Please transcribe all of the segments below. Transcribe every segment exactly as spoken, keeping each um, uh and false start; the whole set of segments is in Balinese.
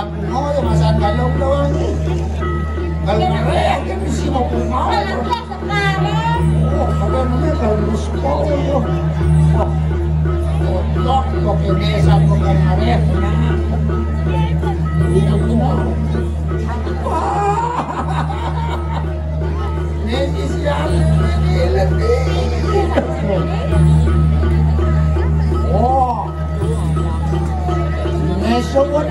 Bunga ya, masan galong doang. Kalau ngareh, kan si mau bunga. Oh, kalau namanya kalau musuh, oh, iya. Oh, oh, kok ini sama kalau ngareh. Iya, bunga. Wah. Ini si siapa ini lebih? Oh. Ini semua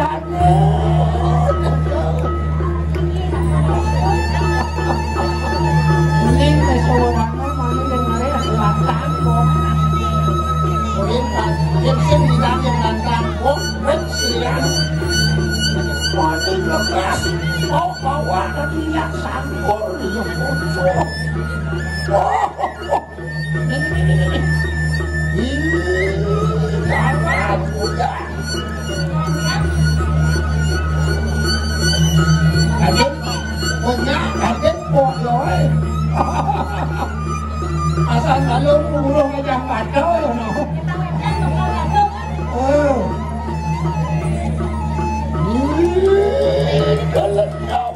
Ning wis sewenang mami ning mari lantang kok. Ora pas, yen sing bilang yen lantang kok, wis siang. Wani lekas, kok bawa tadi minyak sangkur, ya bocor. Wah, wah, wah. Ih, darah muda. Aden, pokoknya aden pok yo, eh. Asal kalau burung aja kacau ya, no. Oh. Ih, kelenyap.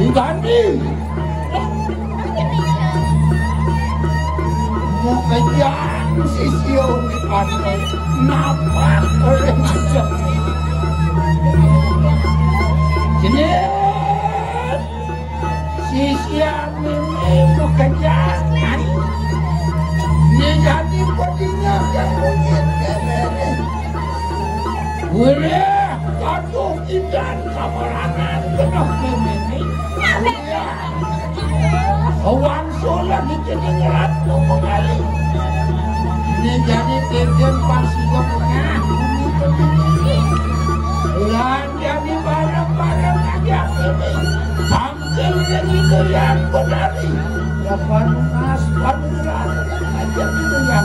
Ibani. Mau kejar si Sion di pantai. Napa oleh macam? Jenis. Sisian ini pekerjaan. Ini jadi pedinya yang mungkin ini. Boleh, aduh, ikan kamarangan kena ini. Boleh. Awan solah di jeneng ratu kembali. Ini jadi tirjen pangsi punya. Bumi kembali. Ulan jadi bareng-bareng aja ini. Sambil nyanyi goyang bedari. Ya panunas, panunas, aja gitu ya.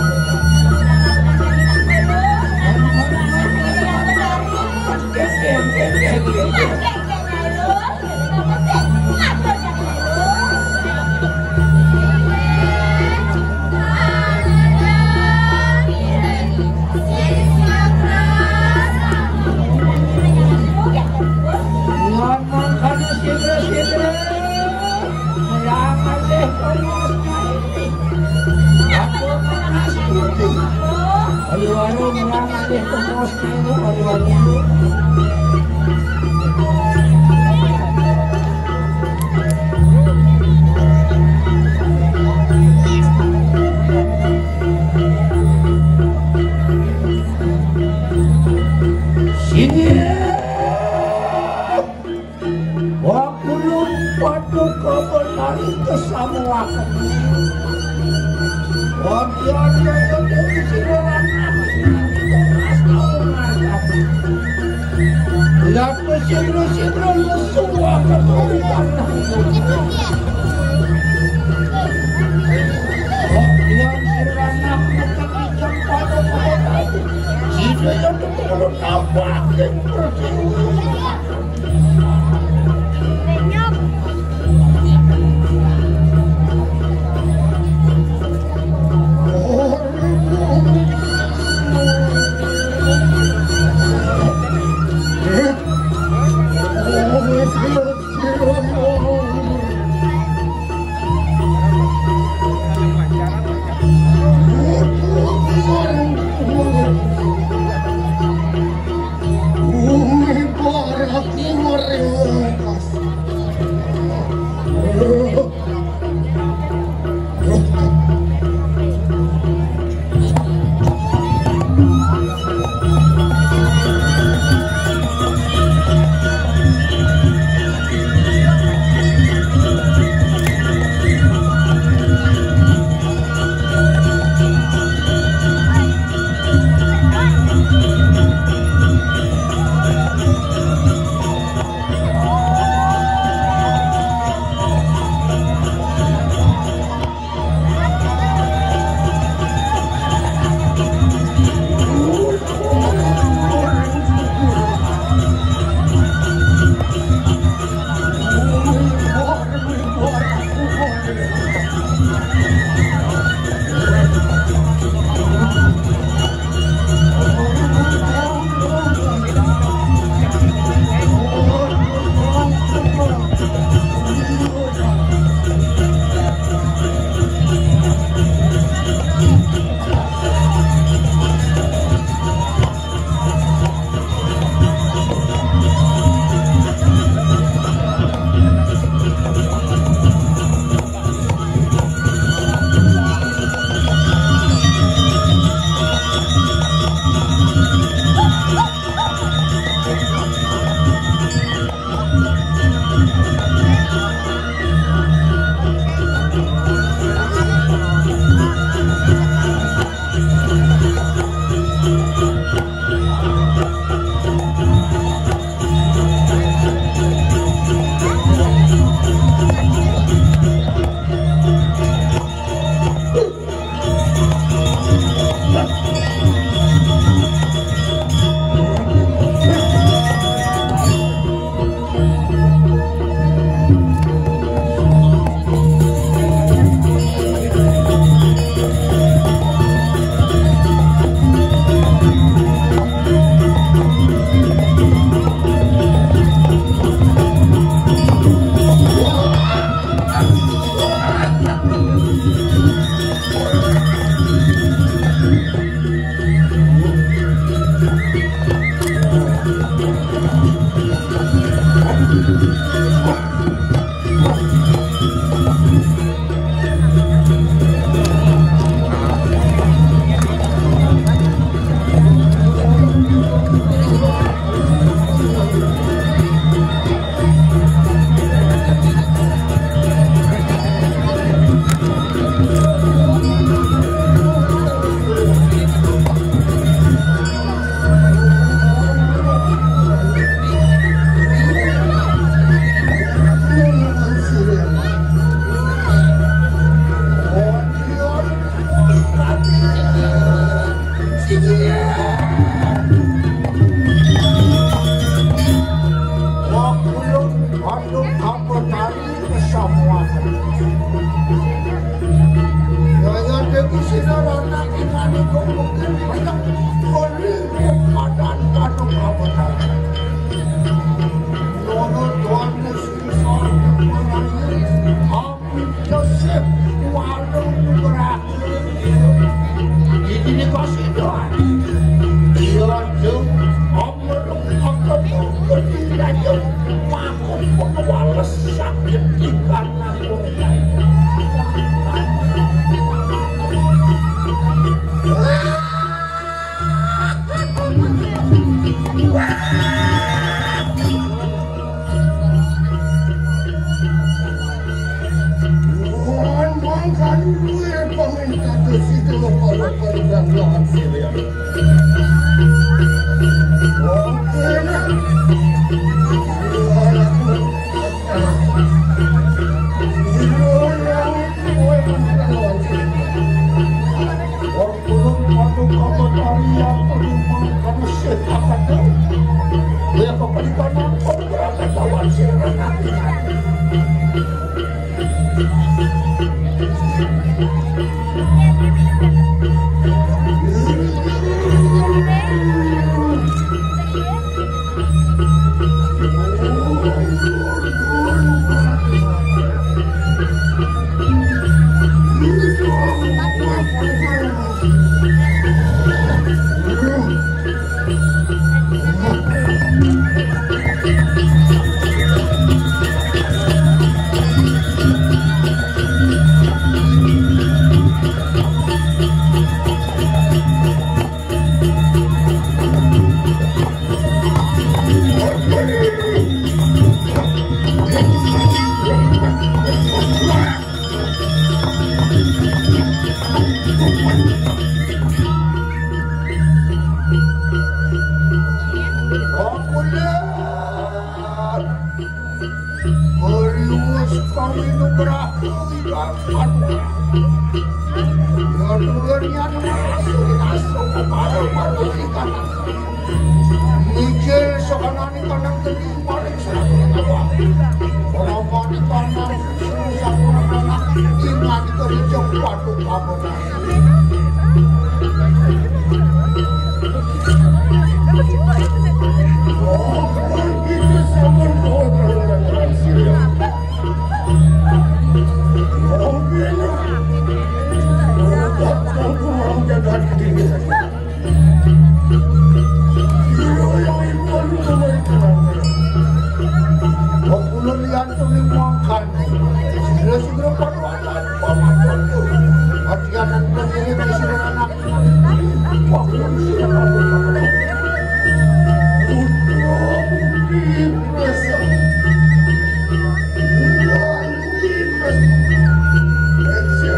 Nuwun mangkana sira-sira. Melang alih tongos kaini. Atur panas putih. Ayu-ayu melang alih tongos kaini, ayu-ayu. Sini. Wa kulum paduka menari kesamuan. Wa dianya yang dari sira lanang. Latu sira-sira lesu wa keturunan. Wa dian sira lanang. Wan mangkan duwe paminta dosi dewa para pariban lawan sirian. Oke, nah. Ira yang kowe lawan sirian. Kulon Watu Kabatari yang terima karena set akan tahu. Dia kepalitan nonton berangkat lawan si anak ini. Aku lihat. Harius kami nugrahi ikan. Ya, dulurnya masuk, masuk ke paru-paru ikan. Mikir sekanani kanang geni paling seragam apa. Orang mati kanang susah orang anak ingat kerja padu kamu. Kulon liyan kuning mangkan. Sira sugro panuwatan pamantanku. Adianan pengiring sira anak. Waktu sira panuwatan. Putra bukti presa. Putra bukti presa.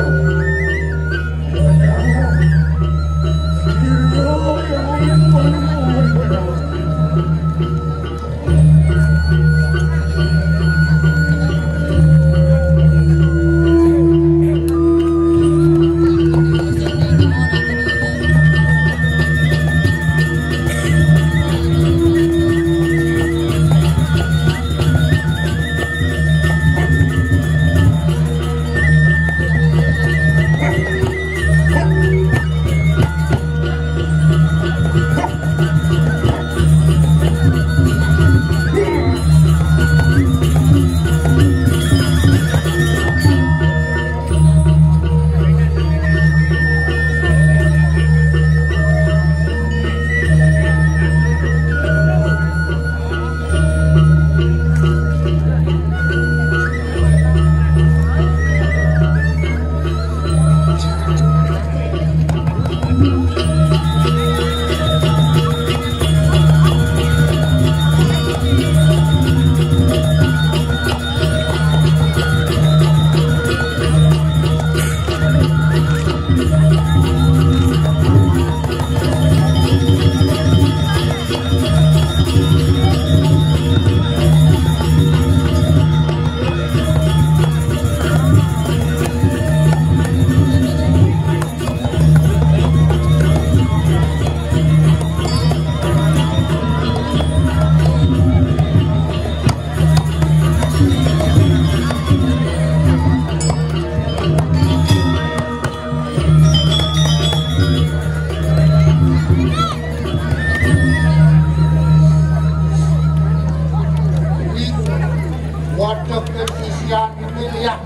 Waduh, kesisian ini lihat.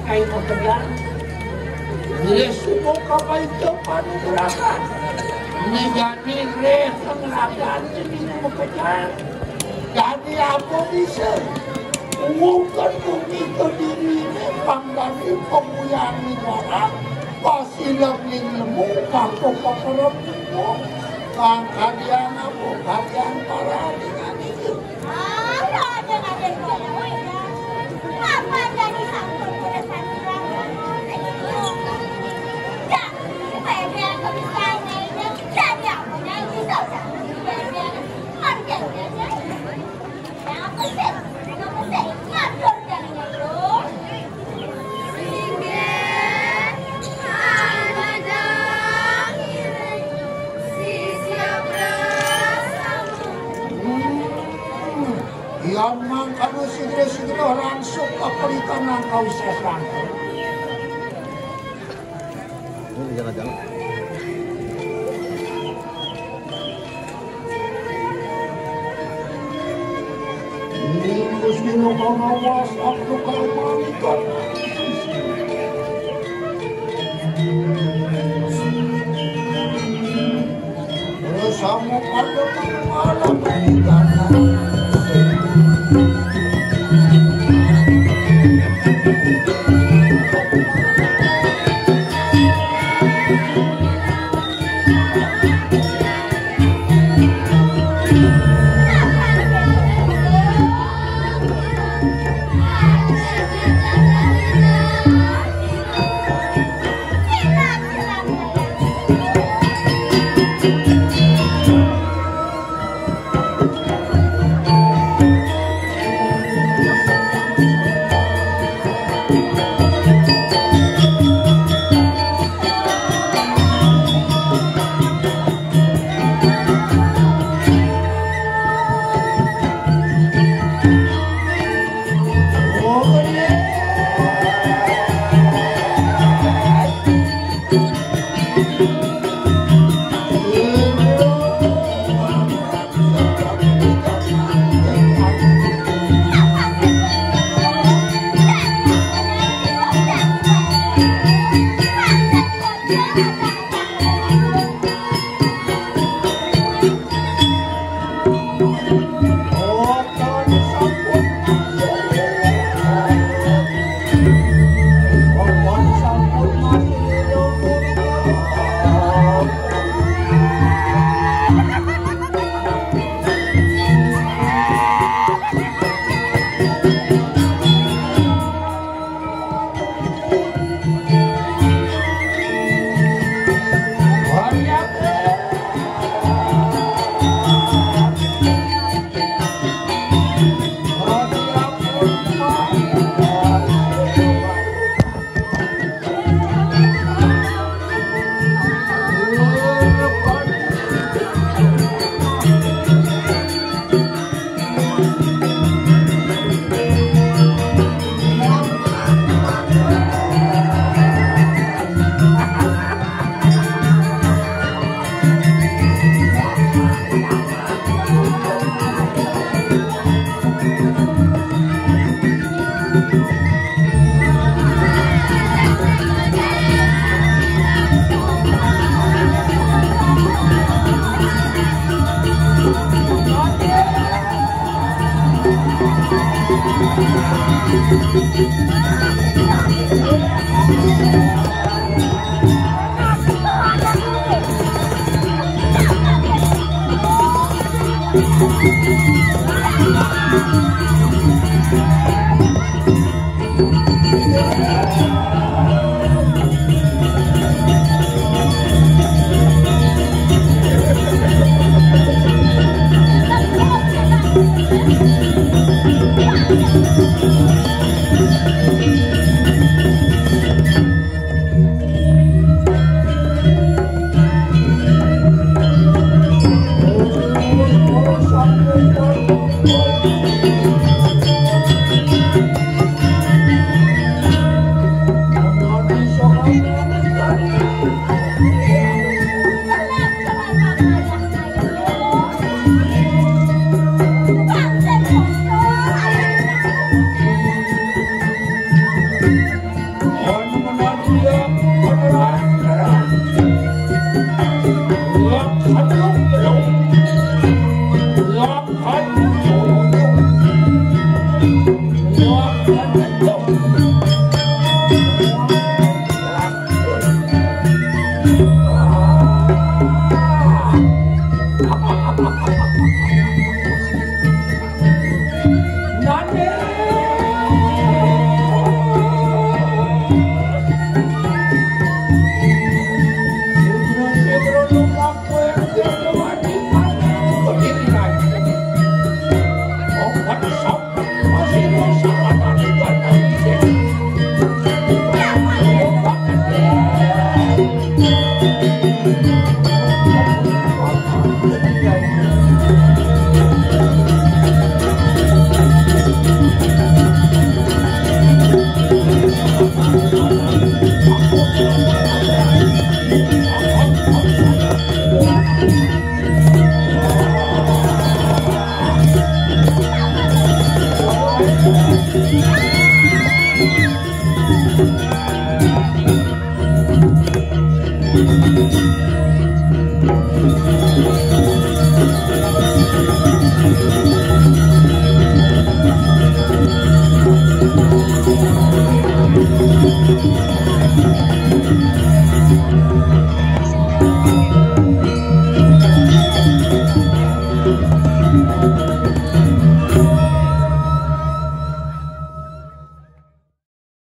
Ayo pekerjaan. Wis suka kapaito panugrahan. Negani reh pengrakan ini pekerjaan. Jadi apa bisa? Mungkin bumi kediri ini panggani pemuyang negara. Pasilang ning lemu, kanggo pakerep lemu. Kang kadian apa? Kadian para adik-adik. Ah, ada-ada kono ya. Apa jadi sangkut urusan orang? Jadi, bebek aku bisa naik, jadi aku naik, bisa, bisa. Bebek, harganya. Yang mangkana sigera-sigera rangsuk kapelikan nang kawisésan. Ini jalan-jalan. Ini Gusti Nuka ngawas aku kalmanikan. Bersama pada malam.